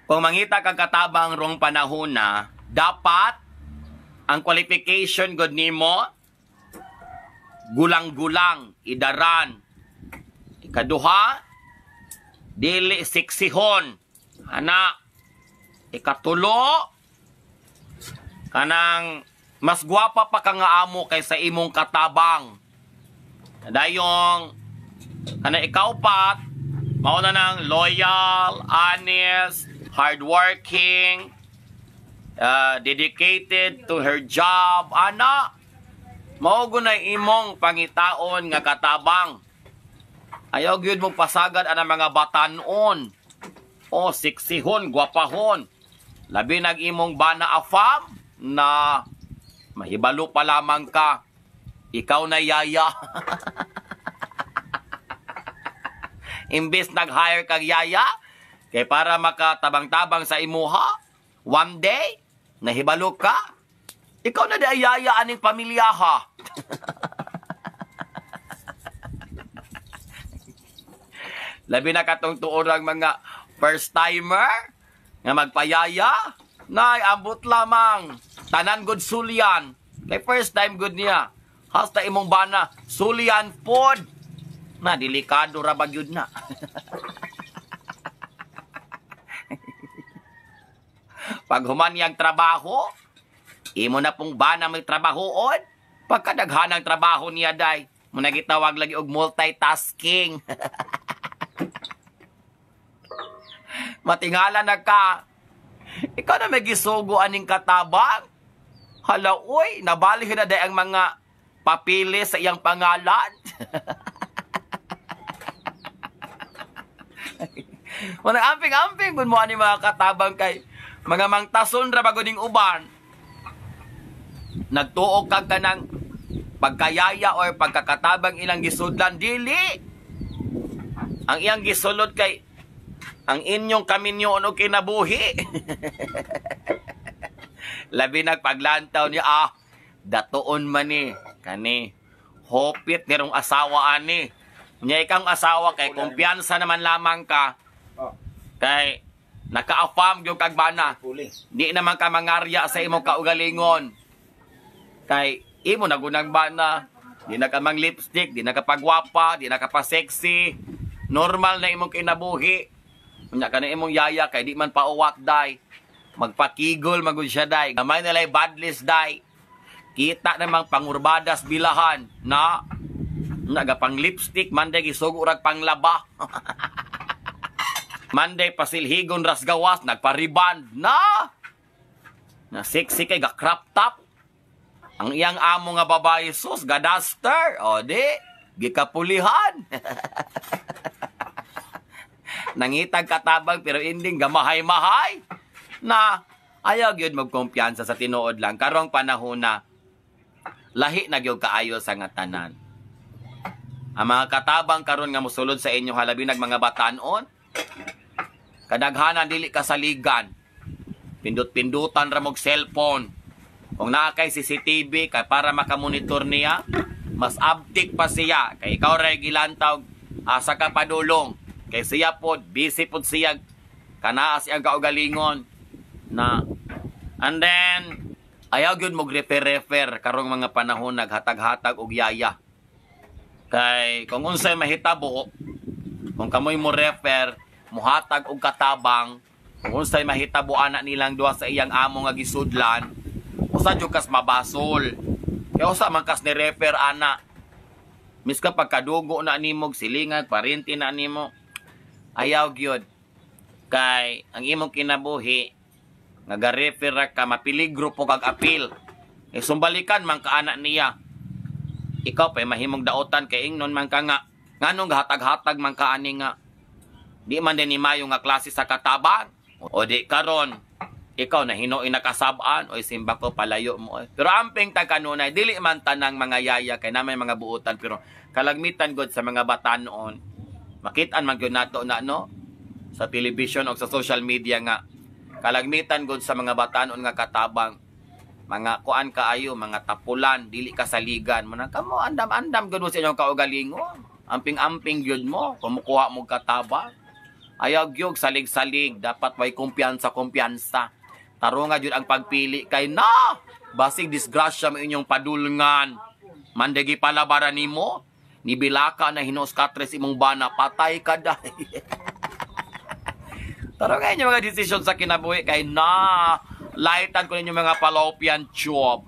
Kung mangita kag katabang rong panahon na, dapat ang qualification god nimo gulang-gulang, idaran. Ikaduha, dili siksihon. Ana, ikatulo, kanang mas gwapa pa ka nga amo kaysa imong katabang. Dayong kana ikaupat, mao na nang loyal, honest, hardworking, dedicated to her job. Ana, mao na imong pangitaon nga katabang. Ayaw gyud mo pasagad ana mga batanon. O siksihon, gwapahon. Labi nag imong bana afam na mahibalo pa lamang ka. Ikaw na yaya. Imbes nag-hire kag yaya, kay para makatabang-tabang sa imuha, one day, nahibalo ka, ikaw na di ay yaya aning pamilya ha. Labi na katong tuorang mga first timer nga magpayaya, nay ambot lamang tanan good sulyan. Kay first time good niya. Hasta imong bana sulyan pod. Na delikado ra ba gyud na. Pag human niyang trabaho, imo na pong bana may trabahoon. Pagkadaghan ang trabaho niya day, mo na gitawag lagi og multitasking. Matingala na ka. Ikaw na may gisugo aning katabang. Hala, uy, nabalihin na day ang mga papili sa iyang pangalan. Manang amping-amping kun mo ani mga katabang kay mga mangtason ra bago ning uban. Nagtuo kag kanang pagkayaya or pagkakatabang ilang gisudlan, dili. Ang iyang gisulod kay ang inyong kaminyo og kinabuhi. Labi nagpaglantaw niya, datoon man ni kani hopit nirong asawa ani. Nya ikang asawa kay kumpiyansa naman lamang ka. Kay naka-affirm gyud kag bana. Di naman ka mangarya sa imong kaugalingon. Kay imo na gunang bana, di na ka mang lipstick, di na ka pagwapa, di na ka pa sexy. Normal na imong kinabuhi. Unya ka na imong yaya kay di man pauwak day. Magpakigol magud siya day. Gamay nilay badless day. Kita namang pangurbadas bilahan na naga pang lipstick manday gisugo rag panglaba. Monday pasilhigon ras gawas nagpariband na. Na sexy kay ga crop top. Ang iyang amo nga babae sus ga duster. O di gikapulihan. Nangitag katabang pero ending gamahay-mahay na ayaw gyud magkumpiyansa sa tinuod lang karong panahon na lahi na gyud kaayo sa nga tanan. Ang mga katabang karon nga mosulod sa inyo halabi nag mga batan-on, kadaghanan dili kasaligan. Pindot-pindutan ra mog cellphone. Kung naa kay CCTV kay para makamonitor niya, mas abtik pa siya kay ikaw ra gilantaw asa ka padulong. Kay siya pod busy pod siya kanaa siyang kaugalingon na. And then ayaw gyud mo refer-refer karong mga panahon naghatag-hatag og yaya. Kay kung unsay mahitabo, kung kamoy mo refer, muhatag og katabang, kung unsay mahitabo ana nilang duha sa iyang amo nga gisudlan, usa jud kas mabasol. Kay usa man kas ni refer ana. Miska pagkadugo na nimo, silingag, parente na nimo, ayaw gyud. Kay ang imong kinabuhi nga ga-refer ra ka, mapiligro po kag apil. E sumbalikan man ka ana niya. Ikaw pa mahimong daotan kay ingnon man ka nga nganong gahatag-hatag man ka ani nga di man din ni mayo nga klase sa katabang. O di karon ikaw na hinuoy nakasab-an, oy simba ko palayo mo. Pero amping ta kanunay dili man tanang mga yaya kay namay mga buotan, pero kalagmitan god sa mga batan-on. Makit-an man gyud nato na no sa television o sa social media nga kalagmitan god sa mga batan-on nga katabang, mga kuan kaayo, mga tapulan, dili kasaligan mo na kamo andam-andam gud mo sa inyong kaugalingon. Amping-amping gyud mo kumukuha mo katabang. Ayaw gyud salig-salig, dapat may kumpiyansa kumpiyansa. Tarunga jud ang pagpili kay na basig disgrasya mo inyong padulngan. Mandagi palabara nimo, nibilaka na hinos katres imong bana, patay ka dahi. Tarunga inyo mga desisyon sa kinabuhi kay na laitan ko ninyo mga fallopian tube.